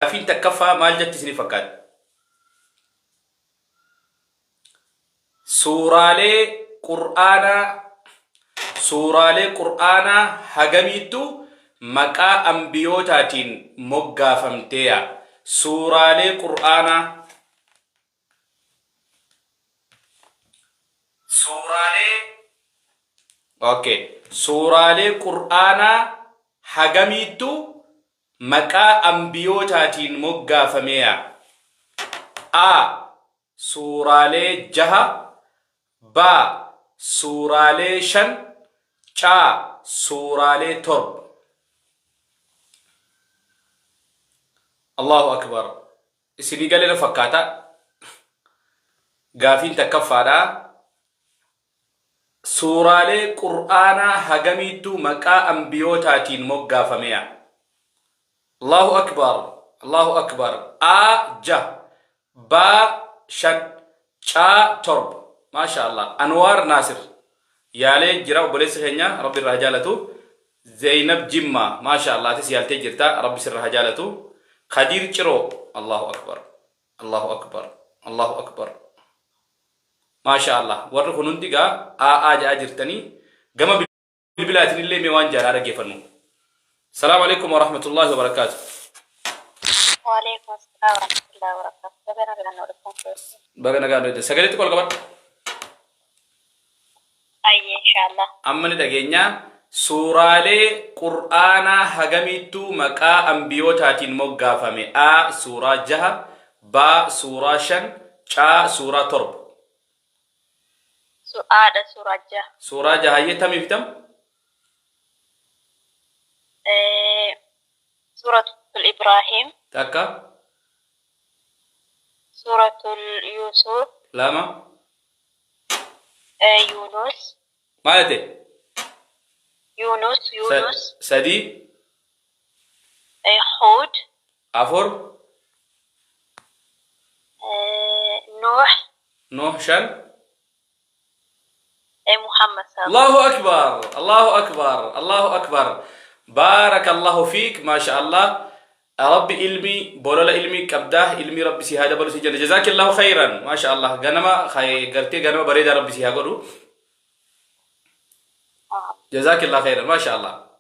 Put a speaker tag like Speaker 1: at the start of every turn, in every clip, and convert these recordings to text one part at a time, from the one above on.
Speaker 1: Gaafiin takkaffaa maal jetti isinii fakkaatti? Suuraalee Qur'aanaa Suuraalee Qur'aanaa hagamiittu maqaa ambiyootaatiin moggaafamteeya? Suuraalee Qur'aanaa Suuraalee Okay. Suuraalee Qur'aanaa hagamiittu maqaa ambiyootaatiin moggaafameeya? A. Suuraalee jaha B. Suuraalee 5 C. Suuraalee 7. Allahu Akbar. Isinii galee na fakkaata. Gaafiin takkaffaadha. Suuraalee Qur'aanaa hagamiittu maqaa anbiyootaatiin moggaafameya? Allahu Akbar Allahu Akbar A 6 B 5 C 7 Maasha Allah Anwaar Naasir yaalee jira obboleessi keenya Rabbi irraa haa jaalatu Zeynab Jimmaa Maasha Allah atis yaaltee jirta Rabbi sirra haa jaalatu Kadiir Ciroo Allahu Akbar Allahu Akbar Allahu Akbar Maashaa Allah warri kun hundi gaa AA jedhaa jirtanii gama bilbilaatiin illee mee waan jaalaa dhaggeeffannu. Salaamu alaikum wa rahmatullahi wa barakaatu.
Speaker 2: Waalaikum assalam warahmatullahi wabarakatuh. Baga nagaan nu dhuftan keessa.
Speaker 1: Baga nagaan dhufte. Sagalee xiqqoo ol qabadhu.
Speaker 2: Ayyee inshallah.
Speaker 1: Amma ni dhageenya suuraalee Qur'aanaa hagamiittuu maqaa ambiyootaatiin moggaafame? A. Suuraa 6 B. Suuraa 5 C. Suuraa 7.
Speaker 2: Su'aadha suuraa 6.
Speaker 1: Suuraa 6 hayyee tamii fi tam?
Speaker 2: Suuratul Ibraahim.
Speaker 1: Takka.
Speaker 2: Suuratul Yuusuf.
Speaker 1: Lama.
Speaker 2: Yuunus.
Speaker 1: Maal jette?
Speaker 2: Yuunus Yuunus.
Speaker 1: Sadii.
Speaker 2: Huud.
Speaker 1: Afur.
Speaker 2: Nuuh.
Speaker 1: Nuuh shan.
Speaker 2: Muhammad sallallahu
Speaker 1: Allahu akbar Allahu akbar Allahu akbar Baarakallahu fiik maasha Allah Rabbi ilmi bolola ilmi qabdaa ilmi Rabbi si haa dabalu si jenna jazaakillahu khayran maasha Allah ganama gartee ganama bareedaa Rabbi si haa godhu jazaakillahu khayran maasha Allah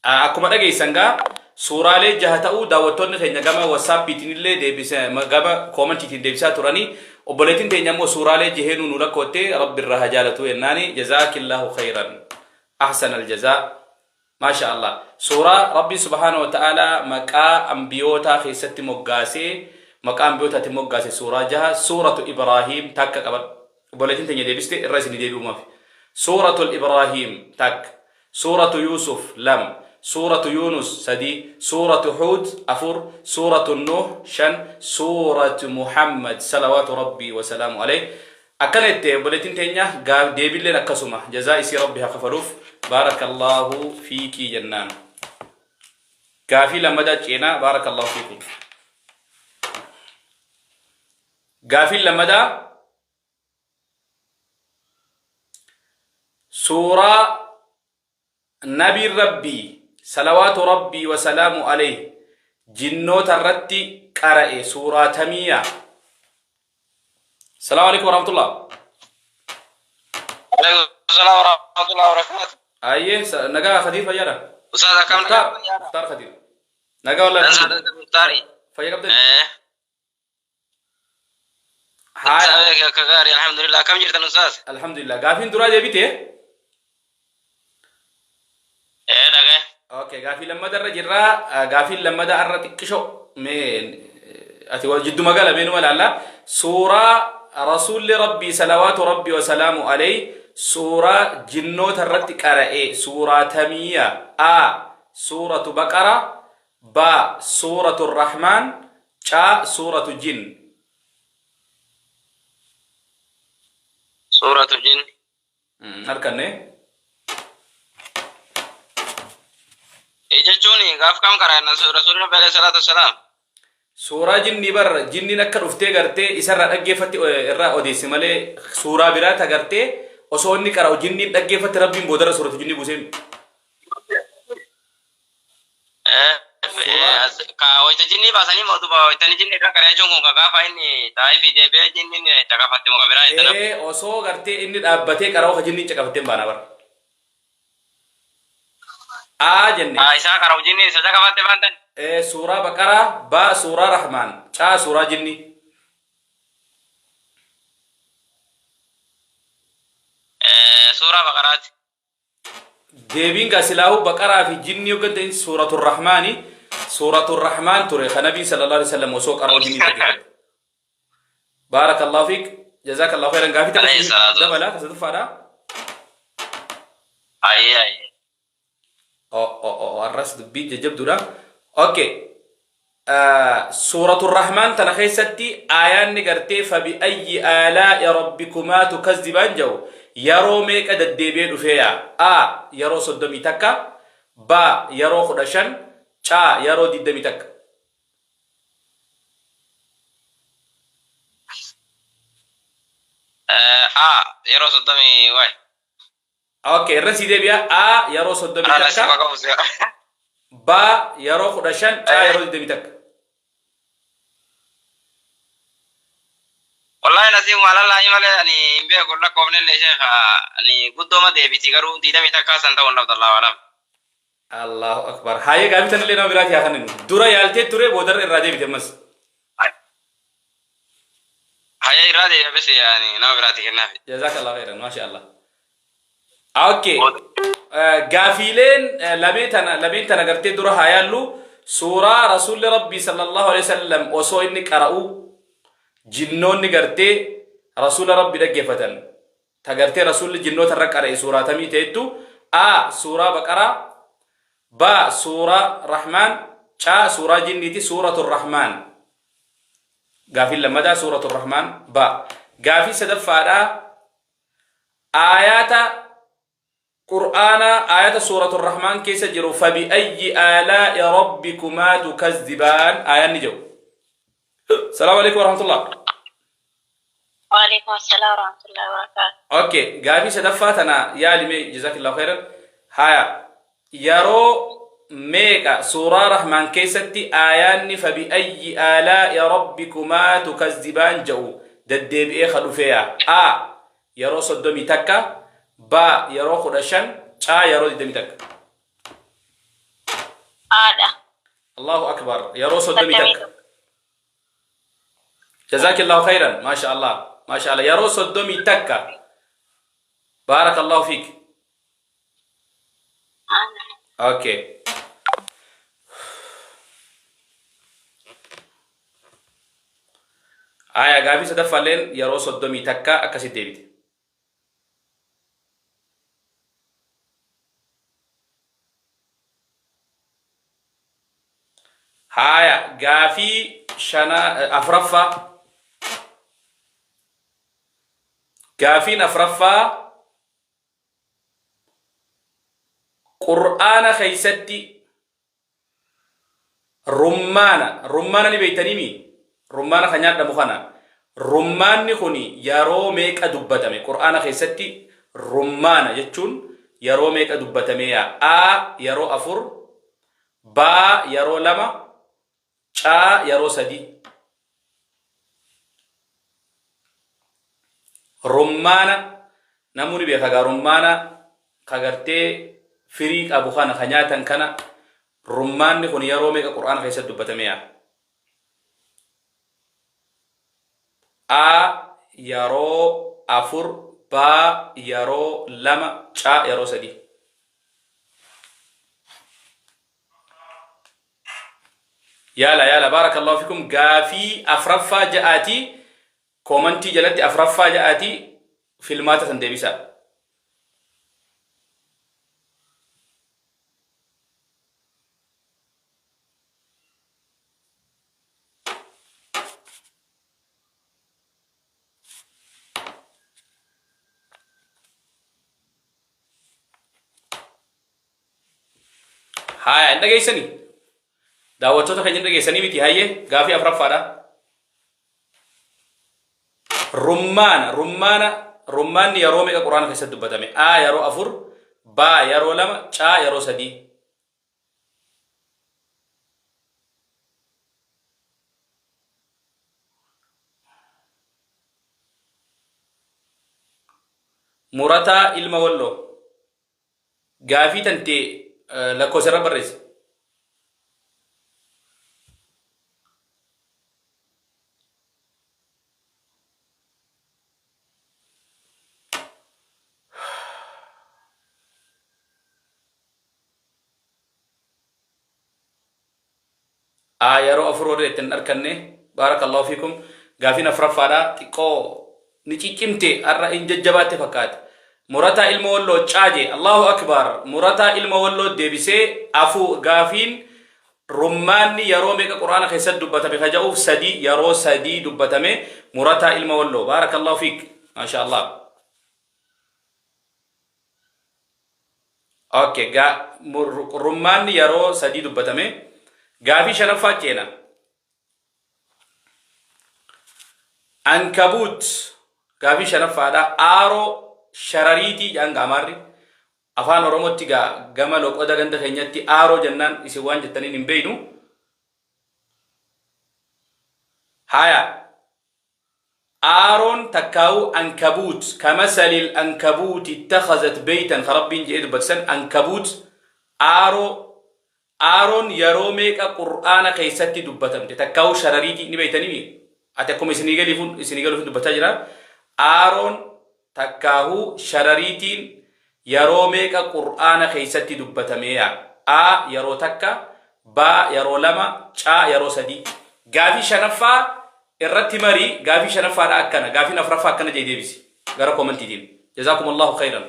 Speaker 1: Akkuma dhageessan gaa suuraalee jaha ta'uu daawwattoonni keenya gama WhatsAppiitiin illee deebisa gama koomantiitiin deebisaa turanii obboleettiin teenya immoo suuraalee jeheenuu nu lakkootte Rabbi irraa haa jaalatu jennaani jazaakillahu khayran ahsan aljazaa Maasha Allah. Suuraa Rabbiin subhaanahu wa ta'ala maqaa ambiyootaa keessatti moggaasee maqaa ambiyootaatiin moggaase suuraa jaha suuratu Ibraahiim takka qabadhu. Obboleettiin teenya deebiste irra isin deebi'umaaf. Suuratul Ibraahiim takka. Suuratu Yuusuf 2. Suuratu Yuunus 3. Suuratu Huud 4. Suuratu Nuuh 5. Suuratu Muhammad salawaatu Rabbii wa salaamu alayh. Akkana jette obboleettiin teenya gaaf deebilleen akkasuma jazaa isii Rabbi haa kafaluuf baarakallaahu fiikii jennaan. Gaafii lammadaa ceenaa baarakallaahu fiikum. Gaafiin lammadaa Suuraa Nabiin Rabbii salawaatu Rabbii wasalaamu alayhi jinnoota irratti qara'e suuraa tamiiya? Salaamu alaikum warahmatullah.
Speaker 3: Alaikum salaam warahmatullahi wabarakatuh.
Speaker 1: Ayyee nagaa Khadiir fayyaadha.
Speaker 3: Ustaaz akkam
Speaker 1: Muktaar
Speaker 3: nagaa?
Speaker 1: Muktaar Khadiir. Nagaa wallahi.
Speaker 3: Dansaa Muktaari.
Speaker 1: Fayya qabdani?
Speaker 3: Eh.
Speaker 1: Haaya.
Speaker 3: Akka gaarii alhamdulillah akkam jirtan ustaaz?
Speaker 1: Alhamdulillah. Gaafiin duraa deebite.
Speaker 3: Ee dhagaye.
Speaker 1: Okay, gaafii lammada irra jirra. Gaafiin lammada irra xiqqisho mee ati wal jidduma gala mee numa laalla. Suuraa Rasuulli Rabbii salawaatu Rabbii wa salaamu alayhi suuraa jinnoota irratti qara'e suuraa tamiya A. Suuratu Baqara B. Suuratu Rahmaan C. Suuratu Jin.
Speaker 3: Suuratu Jin.
Speaker 1: Harkanne.
Speaker 3: Jechuun gaaf kam karaa Rasuulli Rabbi alayhi salaatu wassalaam.
Speaker 1: Suuraa jinnii bar jinniin akka dhuftee gartee isarraa dhaggeeffatti irraa odeesse malee suuraa biraa ta gartee osoo inni qara'u jinniin dhaggeeffatti Rabbiin boodarra suuratu jinnii buusee. Suuraa
Speaker 3: Ka wayita jinnii baasanii mootummaa wayitanii jinni irra qaree jechuun kun ka gaafa inni taa'ee fi deebi'ee jinniin caqafatte muka biraa jettana.
Speaker 1: Ee, osoo gartee inni dhaabbatee qara'u ka jinniin caqafattee hin baana bara. A jenne.
Speaker 3: Haa isaa qara'u jinniin isa caqafatte baantan.
Speaker 1: Ee, suuraa Baqaraa, B suuraa Rahmaan, C suuraa jinnii.
Speaker 3: Suuraa Baqaraati.
Speaker 1: Deebiin gaa silaahuu Baqaraa fi jinnii hoggan ta'in suuratul Rahmaani suuratul Rahmaan ture kan Nabiin sallallahu alaihi wasallam osoo qara'uu jinnii dhaggeeffate. Baarakallahu fiik jazakallahu khairan gaafii takka
Speaker 3: Alayhi
Speaker 1: isin
Speaker 3: salaatu
Speaker 1: dabala ka sadaffaadha.
Speaker 3: Ayyee ayyee.
Speaker 1: O o o arras dubbii jajjabduudha. Okay. Suuratu Rahmaan tana keessatti aayaanni gartee fabi ayyi aalaa'i rabbikumaa tukazzibaan jedhu yeroo meeqa deddeebi'ee dhufee yaa? A. Yeroo 31, B. Yeroo 15, C. Yeroo 21.
Speaker 3: A. Yeroo soddomii wayi.
Speaker 1: Okay, irra sii deebi'a. A. Yeroo
Speaker 3: Ana si
Speaker 1: 31,
Speaker 3: maqaa usiya.
Speaker 1: B. Yeroo 15, C. Yeroo 21.
Speaker 3: Wallahi nasiib maalallah malee ani hin beeku lakkoofne illee sheekha ani guddooma deebiti garuu diidamii takkaa san ta'uun dhabdallahu alam.
Speaker 1: Allahu akbar. Haayee gaafii tanallee nama biraati haa kenninu. Dura yaaltee ture boodarra irraa deebite ammas.
Speaker 3: Haya irraa deebi'a bisi ani nama biraati kennaafi.
Speaker 1: Jazakallahu khairan. Masha Allah. Okay. Gaafiileen lameen tana lameen tana gartee dura haa yaallu suuraa rasuulli rabbii sallallahu alaihi wasallam osoo inni qara'u jinnoonni gartee rasuula rabbii dhaggeeffatan ta gartee rasuulli jinnoota irra qara'e suuraa tamii ta'ettu A suuraa baqaraa B suuraa rahmaan C suuraa jinniiti suuratul rahmaan gaafiin lammataa suuratul rahmaan B gaafii sadaffaadhaa Aayaata Qur'aanaa aayata Suuratul Rahmaan keessa jiru fabi'ayyi aalaa'i rabbikumaa tukazzibaan aayaanni jedhu. Salaamu alaikum warahmatullah.
Speaker 2: Waalaikum assalam warahmatullahi wabarakatuh.
Speaker 1: Okay, gaafii sadaffaa tana yaali mee jazakallahu khairan. Haya, yeroo meeqa suuraa Rahmaan keessatti aayaanni fabi'ayyi aalaa'i rabbikumaa tukazzibaan jedhu deddeebi'ee ka dhufeeya? A. Yeroo 31, B. Yeroo 15, C. Yeroo 21.
Speaker 2: A dha.
Speaker 1: Allahu akbar. Yeroo 31.
Speaker 2: 31.
Speaker 1: Jazaakillahu khairan. Maasha Allah. Maasha Allah. Yeroo 31. Baarakallahu fiik. Okay. Aya gaafii sadaffaalleen yeroo 31 akkasitti deebite. Haaya gaafii shana afraffaa. Gaafiin afraffaa Qur'aana keessatti Rummaana, rummaana ni beektanii mii? Rummaana kan nyaadhamu kana. Rummaanni kun yeroo meeqa dubbatame? Qur'aana keessatti rummaana jechuun yeroo meeqa dubbatamee yaa? A yeroo afur, B yeroo lama, C yeroo sadii. Rummaana namuu ni beeka gaa rummaana ka gartee firii qabu kana ka nyaatan kana rummaanni kun yeroo meeqa qur'aana keessatti dubbatame yaa? A yeroo afur, B yeroo lama, C yeroo sadii. Yaala yaala baarakallahu fikum gaafii afraffaa ja'aatii koomantii jalatti afraffaa ja'aatii filmaata san deebisaa. Haaya hin dhageessanii? Daawwattoota keenya hin dhageessanii miti hayyee gaafii afraffaadha. Rummaana rummaana rummaanni yeroo meeqa quraana keessatti dubbatame? A yeroo afur, B yeroo lama, C yeroo sadii. Murataa ilma Walloo. Gaafii tantee lakkoofsa irra barreessi. A yeroo afur warri itti hin arkanne baarakallahu fiikum gaafiin afuraffaadha xiqqoo ni ciccimte har'a hin jajjabaatte fakkaate. Murataa ilma Walloo caaje Allahu akbar murataa ilma Walloo deebisee afu gaafiin rummaanni yeroo meeqa quraana keessatti dubbatame ka ja'uuf sadii yeroo sadii dubbatame murataa ilma Walloo baarakallahu fiik maasha Allah. Okay, ga, rummaanni yeroo sadii dubbatame. Gaafii shanaffaa ceena. Ankabuut gaafii shanaffaadha. Aaroo sharariitii jedhan gaamaarri. Afaan Oromootti gaa gama loqoda ganda keenyatti aaroo jennaan isin waan jettaniin hin beeynu. Haya Aaroon takkaawuu ankabuut kamasalil ankabuuti ittakhazat beeytan ka Rabbiin je'ee dubbate san ankabuut aaroo Aaroon yeroo meeqa qur'aana keessatti dubbatamte takkaawuu sharariitii ni beeytanii ati akkuma isinii galiifun isinii galuufin dubbachaa jira Aaroon takkaahuu sharariitiin yeroo meeqa qur'aana keessatti dubbatameeya A yeroo takka B yeroo lama C yeroo sadii gaafii shanaffaa irratti marii gaafii shanaffaadha akkana gaafiin afraffaa akkana jee deebisi gara komantiitiin jazaakumullahu khayran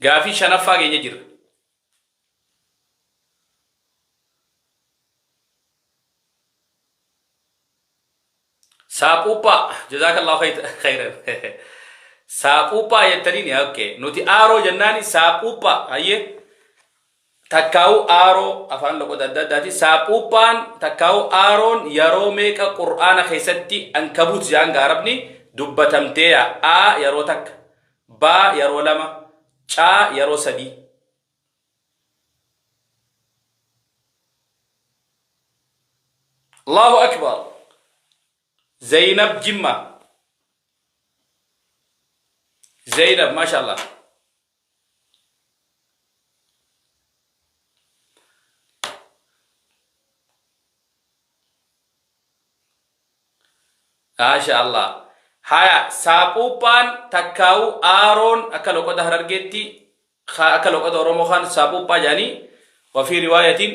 Speaker 1: Gaafii shanaffaa geenye jirra. Saaphuuphaa jazaakallahu khayran. Saaphuuphaa jettaniin okay. Nuti aaroo jennaani saaphuuphaa hayyee takkaa'u aaroo afaan loqoda adda addaati. Saaphuuphaan takkaa'u aaroon yeroo meeqa qur'aana keessatti ankabuut jedhan gaarabni dubbatamteeya. A yeroo takka, B yeroo lama, C yeroo sadii. Allahu Akbar. Zainab Jimma. Zainab, mashallah. Maasha Allah. Haya, saaphuuphaan takkaa'u aaroon akka loqoda Harargeetti akka loqoda Oromoo kaan saaphuuphaa jedhanii wafii riwaayatiin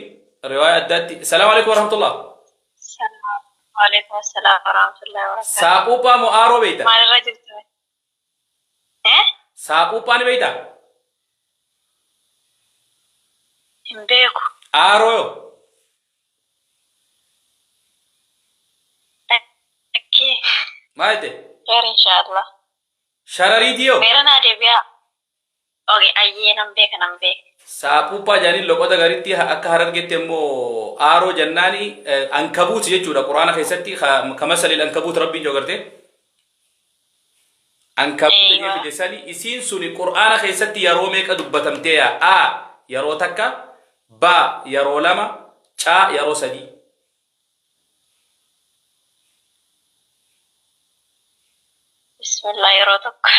Speaker 1: riwaaya addaatti. Salaamu alaikum warahmatullah.
Speaker 2: Waalaikum assalam warahmatullahi wabarakatuh.
Speaker 1: Saaphuuphaa moo aaroo beeyta?
Speaker 2: Maalirra jirtu? Eh?
Speaker 1: Saaphuuphaa ni beeyta?
Speaker 2: Hin beeku.
Speaker 1: Aaroo yoo?
Speaker 2: Lakkii.
Speaker 1: Maal jette?
Speaker 2: Kheer inshaallah.
Speaker 1: Sharariitii yoo?
Speaker 2: Meera naa deebi'aa. Okay, ayyee nan beeka nan beeka.
Speaker 1: Saaphuuphaa jedhanii loqoda garitti akka Harargetti immoo aaroo jennaani ankabuut jechuudha quraana keessatti kamasalil ankabuut rabbiin joo garte. Ankabuut jee
Speaker 2: Eeywa.
Speaker 1: fide sani isiin suni quraana keessatti yeroo meeqa dubbatamtee yaa A yeroo takka B yeroo lama C yeroo sadii.
Speaker 2: Bismillah yeroo tokko.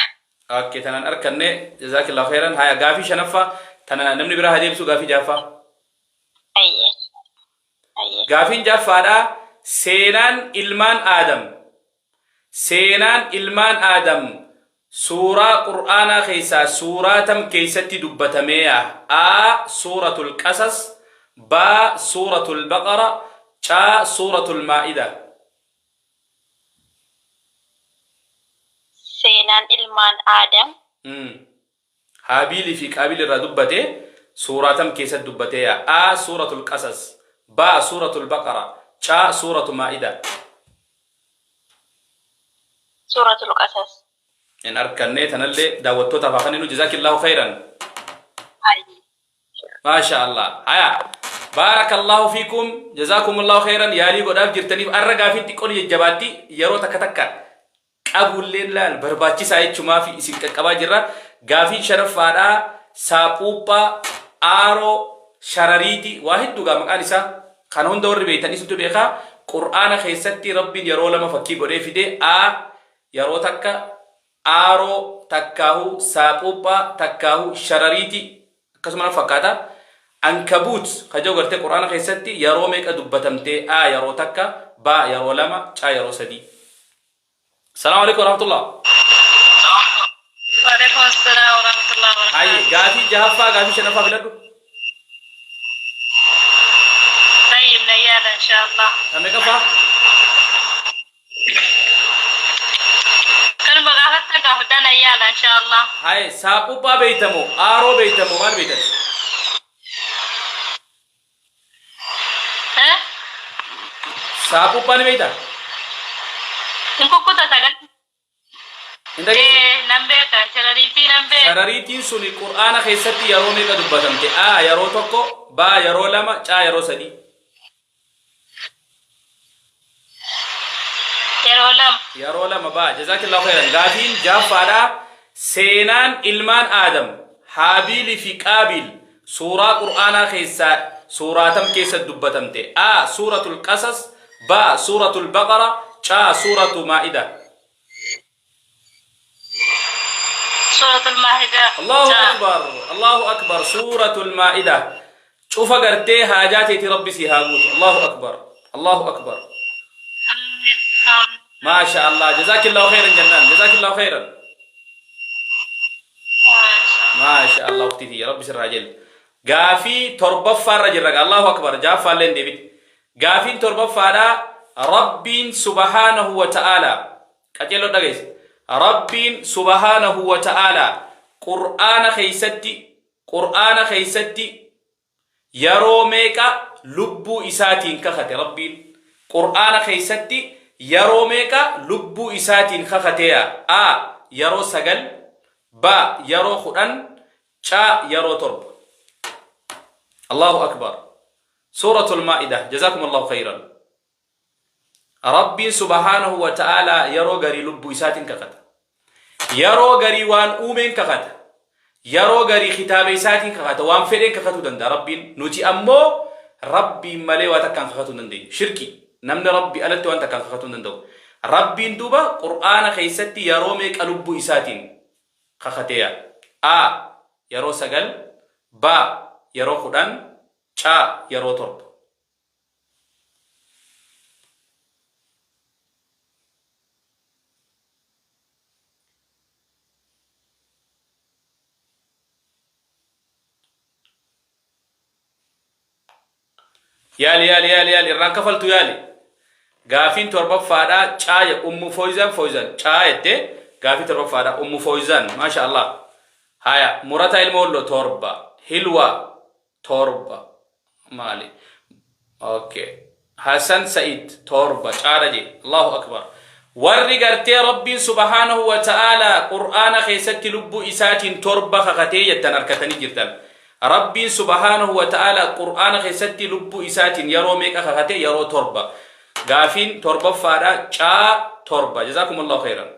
Speaker 1: Okay, tanan arkanne jazaakillahu khairan. Haya gaafii shanaffaa tana namni biraa haa deebisu gaafii jaaffaa.
Speaker 2: Ayyee. Ayyee.
Speaker 1: Gaafiin jaffaadha seenaan ilmaan Aadam seenaan ilmaan Aadam suuraa Qur'aanaa keessaa suuraa tam keessatti dubbatameeya A suuratul Qasas B suuratul Baqara C suuratul Maa'ida
Speaker 2: Seenaan ilmaan Aadam
Speaker 1: Haabiilii fi Qaabiil irraa dubbate suuraa tam keessatti dubbateeya A suuratul Qasas B suuratul Baqara C suuratu Maa'ida
Speaker 2: Suuratul Qasas.
Speaker 1: Hin arkannee tanallee daawwattootaaf haa kenninu jazaakillahu khayran.
Speaker 2: Ayyee.
Speaker 1: Maasha Allah. Haya. Baarakallahu fiikum jazaakumullahu khairan yaalii godhaaf jirtaniif arra gaafiin xiqqoon jajjabaatti yeroo takka takka qabulleen laal barbaachisaa jechumaa fi isin qaqqabaa jirra. Gaafiin shanaffaadhaa saaphuuphaa, aaroo, sharariiti waa hedduu gaa maqaan isaa kana hunda warri beektan isintu beekaa. Qur'aana keessatti Rabbiin yeroo lama fakkii godhee fide a yeroo takka aaroo takkaahu saaphuuphaa takkaahu sharariiti akkasuma fakkaata. Ankabuut ka jedhu gartee Qur'aana keessatti yeroo meeqa dubbatamtee? A yeroo takka, B yeroo lama, C yeroo sadii. Salaamu alaikum warahmatullah.
Speaker 2: Waalaikum assalam warahmatullahi wabarakatuh.
Speaker 1: Haye gaafii jahaffaa gaafii shanaffaa filadhu.
Speaker 2: Tayyib na yaada inshallah.
Speaker 1: Kan meeqaffaa?
Speaker 2: Kanuma gaafatta gaafadhaa na yaada inshallah.
Speaker 1: Haye saaphuuphaa beeytamoo aaroo beeytamoo maal beeytan?
Speaker 2: Eh?
Speaker 1: Saaphuuphaa ni beeytaa?
Speaker 2: Hin kukkuta sagal.
Speaker 1: Hin dhageessu?
Speaker 2: Eh, nan beeka. Sharariitii nan beeka.
Speaker 1: Sharariitiin suni Qur'aana keessatti yeroo meeqa dubbatamte? A yeroo tokko, B yeroo lama, C yeroo sadii.
Speaker 2: Yeroo lama.
Speaker 1: Yeroo lama ba'a. Jazaakillahu khairan. Gaafiin jahaffaadha. Seenaan ilmaan Aadam Haabiilii fi Qaabiil suuraa Qur'aanaa keessaa suuraa tam keessa dubbatamte? A. Suuratul Qasas, B. Suuratul Baqara, C. Suuratu Maa'ida.
Speaker 2: Suuratul Maa'ida.
Speaker 1: Allahu Akbar. Allahu Akbar. Suuratul Maa'ida. Cufa gartee haajaa teeti Rabbi sii haa guutu. Allahu Akbar. Allahu Akbar. Maasha Allah. Jazaakillahu khairan jennaan. Jazaakillahu khairan. Maasha Allah uktii tiyya Rabbi sirraa jelle. Gaafii torbaffaarra jirra. Allahu Akbar. Jaaffaallee hin deebite. Gaafiin torbaffaadha. Rabbiin subhaanahu wa ta'ala. Qaceelloo dhageessa. Rabbiin subhaanahu wa ta'ala Qur'aana keessatti Qur'aana keessatti yeroo meeqa lubbuu isaatiin kakate Rabbiin Qur'aana keessatti yeroo meeqa lubbuu isaatiin kakateeya A yeroo 9 B yeroo 10 C yeroo 7 Allahu Akbar Suuratul Maa'idah Jazakumullahu khayran Rabbiin subhaanahu wa ta'aalaa yeroo garii lubbuu isaatiin kakata. Yeroo garii waan uumeen kakata. Yeroo garii kitaaba isaatiin kakata. Waan fedheen kakatuu danda'a Rabbiin. Nuti ammoo Rabbiin malee waa takkaan kakatuu hin dandeenyu. Shirki. Namni Rabbi alatti waan takkaan kakatuu hin danda'u. Rabbiin duuba Qur'aana keessatti yeroo meeqa lubbuu isaatiin kakateeya? A. Yeroo 9, B. Yeroo 10, C. Yeroo 7. Yaali yaali yaali yaali irraan kafaltu yaali. Gaafiin torbaffaadha caaya ummu foyzan foyzan caa jette gaafii torbaffaadha ummu foyzan maasha Allah. Haya murataa ilma walloo torba hilwa torba maali okay Hasan Said torba caadha jee Allahu akbar warri gartee Rabbiin subhaanahu wa ta'ala Qur'aana keessatti lubbuu isaatiin torba kakatee jettan harkatanii jirtan Rabbiin subhaanahu wa ta'ala Qur'aana keessatti lubbuu isaatiin yeroo meeqa kakate yeroo torba gaafiin torbaffaadha caa torba jazaakumullahu khairan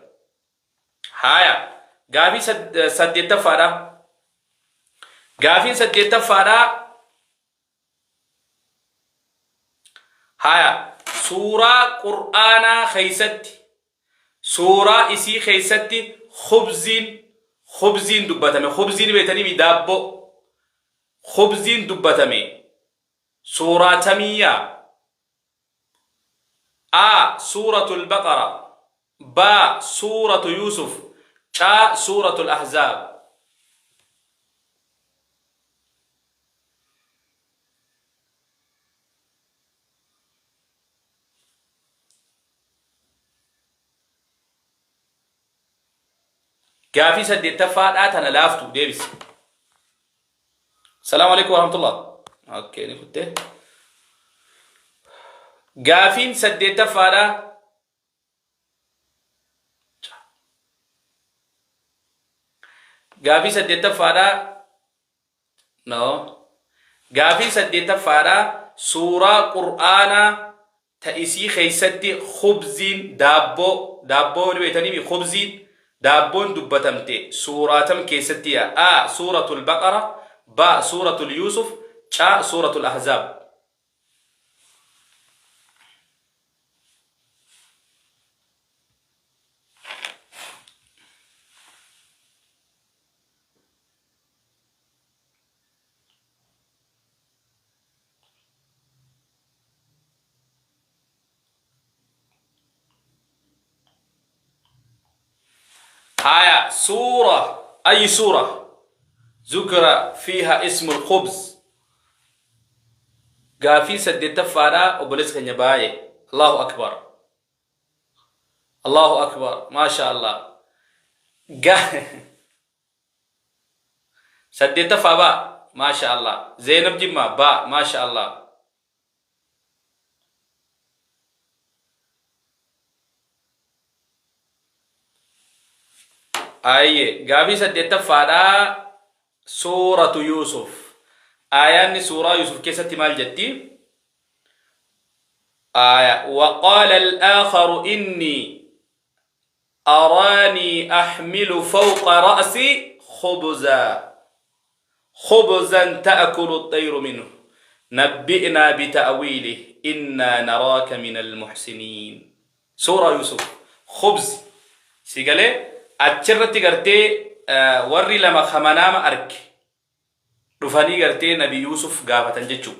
Speaker 1: Haaya. Gaafii saddeettaffaadha. Gaafiin saddeettaffaadha. Haaya. Suuraa Qur'aanaa keessatti suuraa isii keessatti khubziin khubziin dubbatame. Khubziin beektanii daabboo. Khubziin dubbatame. Suuraa tamiyyaa. A. Suuratul Baqara B. Suuratu Yuusuf C. Suuratul Ahzaab. Gaafii saddeettaffaadhaa tana laaftu deebisi. Salaamu alaikum warahmatullah. Okay, ni kutte. Gaafiin saddeettaffaadha. Gaafii saddeettaffaadha. No. Gaafiin saddeettaffaadha suuraa qur'aanaa ta isii keeysatti khubziin daabboo daabboo ni beeytaniimi khubziin daabboon dubbatamte suuraa tam keessatti yaa a suuratul baqara b suuratul yuusuf c suuratul ahzaab. Haya, sura ay sura zukira fiiha ismul khubz. Gaafii saddeettaffaadha obboleessa keenya baay'ee. Allahu akbar. Allahu akbar. Maasha Allah. Saddeettaffaa baa. Maasha Allah. Zeenab Jimmaa baa. Maasha Allah. Ayyee gaafii saddeettaffaadha suuratu Yuusuf. Aayaanni suuraa Yuusuf keessatti maal jetti? Aaya waqaala al-aakharu inni araanii ahmilu fawqa ra'si khubzaa khubzan ta'kulu at-tayru minhu nabbi'naa bita'wiilih innaa naraaka minal muhsiniin. Suuraa Yuusuf khubzi si galee achirratti gartee warri lama ka manaama arge dhufanii gartee nabi Yuusuf gaafatan jechuu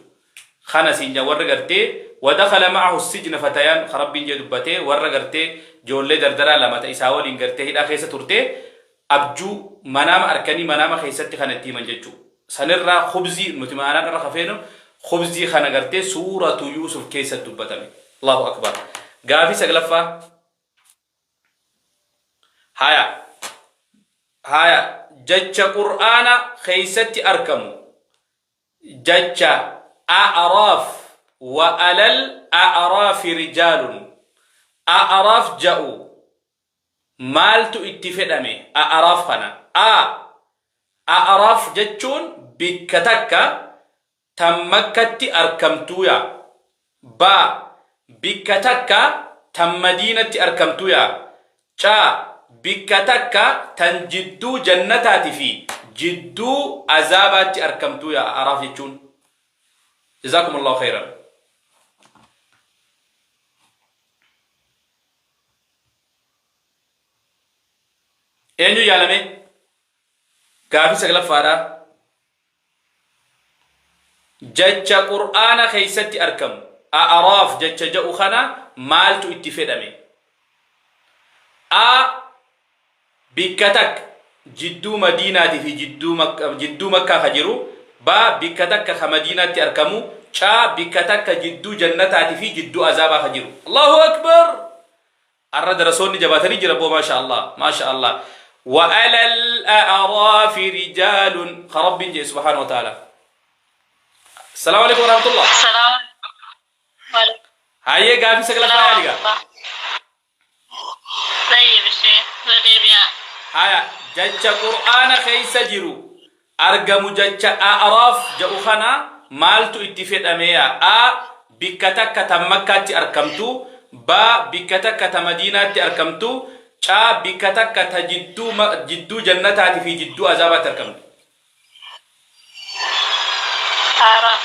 Speaker 1: kana siin jaa warra gartee wadakala ma'ahu sijna fatayaan ka rabbiin jee dubbatee warra gartee joollee dardaraa lama ta isaa waliin gartee hidhaa keessa turte abjuu manaama arkanii manaama keessatti kana itti himan jechuu sanirraa khubzii nuti maanaan irra kafeenu khubzii kana gartee suuratu Yuusuf keessa dubbatame. Allahu akbar. Gaafii saglaffaa. Haya haya jecha qur'aana keessatti arkamu jecha a'raaf wa alal a'raafi rijaalun a'raaf ja'u maaltu itti fedhame a'raaf kana a a'raaf jechuun bikka takka tan Makkatti arkamtuuya. B Bikka takka tan Madiinatti arkamtuuya. C Bikka takka tan jidduu jannataati fi jidduu azaabaatti arkamtuuya A'raaf jechuun. Jazaakumullahu khayran. Eenyu yaalame? Gaafii saglaffaadha. Jecha Qur'aana keessatti arkamu A'raaf jecha ja'u kana maaltu itti fedhame? A. Bikka takka jidduu Madiinaati fi jidduu jidduu Makkaa ka jiru. B. Bikka takka ka Madiinaatti arkamu. C. Bikka takka jidduu Jannataati fi jidduu Azaabaa ka jiru. Allahu Akbar! Arra darasoonni jabaatanii jira boo maasha Allah maasha Allah. Wa alal a'raafi rijaalun ka Rabbiin jedhe subhaanahu wa ta'ala. Assalaamu alaikum warahmatullah.
Speaker 2: Salaam alaikum.
Speaker 1: Hayyee gaafii saglaffaa yaali gaa.
Speaker 2: Tayyib ishee deebi'aa.
Speaker 1: Haya jecha Qur'aana keessa jiru argamu jecha A'raaf jedhu kana maaltu itti fedhameeya? A. Bikka takka tan Makkaatti arkamtu B. Bikka takka ta Madiinaatti arkamtu C. Bikka takka ta jidduu jidduu jannataati fi jidduu azaabaatti arkamtu.
Speaker 2: A'raaf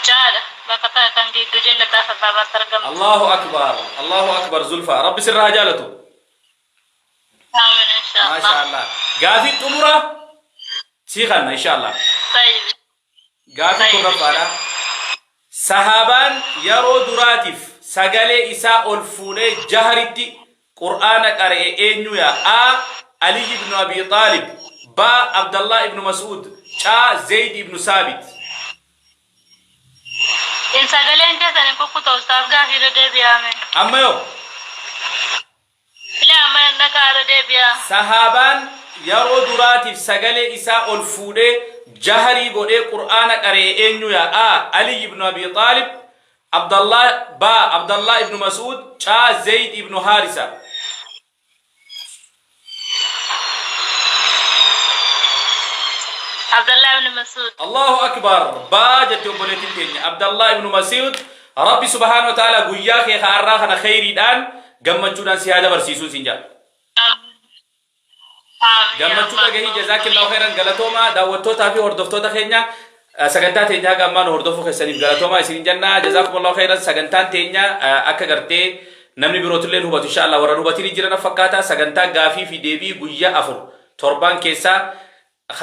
Speaker 2: Caadha bakka takka kan jidduu jannataa fi azaabaatti argamtu.
Speaker 1: Allahu akbar Allahu akbar Zulfaa Rabbi sirraa haa jaalatu.
Speaker 2: Aamin inshallah.
Speaker 1: Maasha Allah. Gaafii xumura sii kanna inshallah.
Speaker 2: Tayyib.
Speaker 1: Gaafii kurnaffaadha. Sahaabaan yeroo duraatiif sagalee isaa ol fuudhee jaharitti Qur'aana qara'e eenyu yaa? A. Ali ibn Abi Xaalib B. Abdallah ibn Mas'ud C. Zayd ibn Saabit.
Speaker 2: In sagaleen keessan hin kukkuta ustaaz gaafii irra deebi'aa mee.
Speaker 1: Amma yoo?
Speaker 2: Ilaa amma nan dhaga'a irra deebi'aa.
Speaker 1: Sahaabaan yaroo duraatiif sagalee isaa ol fuudhee jahrii godhee Qur'aana qara'e eenyu yaa? A. Ali ibnu Abi Xaalib Abdallah B. Abdallah ibnu Mas'uud C. Zayd ibnu Haarisa.
Speaker 2: Abdallah ibn Mas'ud.
Speaker 1: Allahu akbar baa jette obboleettiin teenya Abdallah ibnu Masiud. Rabbi subhaanahu wa ta'ala guyyaa kee har'aa kana kheyriidhaan gammachuudhaan si haa dabarsiisuu siin jedha. Gammachuu dhagahii. Jazaakillahu khairan, galatoomaa. Daawwattootaa fi hordoftoota keenya, sagantaa teenya haga ammaa nu hordofuu keessaniif galatoomaa isin jenna. Jazaakumullahu khairan. Sagantaan teenya akka gartee namni birootillee hubatu, insha Allah warra hubatanii jiran fakkaata, sagantaa gaafii fi deebii guyyaa 4 torbaan keessaa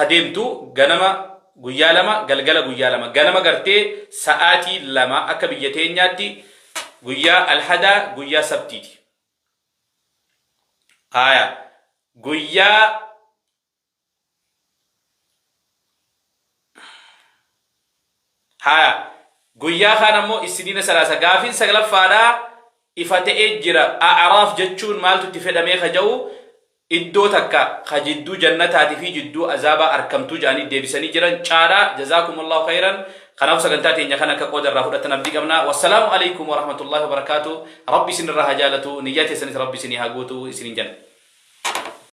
Speaker 1: adeemtu, ganama guyyaa 2, galgala guyyaa 2, ganama gartee sa'aatii 2 akka biyya teenyaatti, guyyaa alhadaa, guyyaa sabtiiti. Haya, guyyaa haya guyyaa kaan ammoo isiniina salaasa. Gaafiin sagalaffaadhaa ifa ta'ee jira. A'raaf jechuun maaltu itti fedhamee ka ja'u, iddoo takka ka jidduu jannataatii fi jidduu azaabaa arkamtuu jedhanii deebisanii jiran caadhaa. Jazaakumullahu khayran. Kanaaf sagantaa teenya kana akka qooda irraa fudhatan abdii qabna. Wassalaamu alaikum warahmatullahi wabarakaatu. Rabbi isin irraa haa jaalatu, niyyaa teessanis rabbi isinii haa guutu isinin jenna.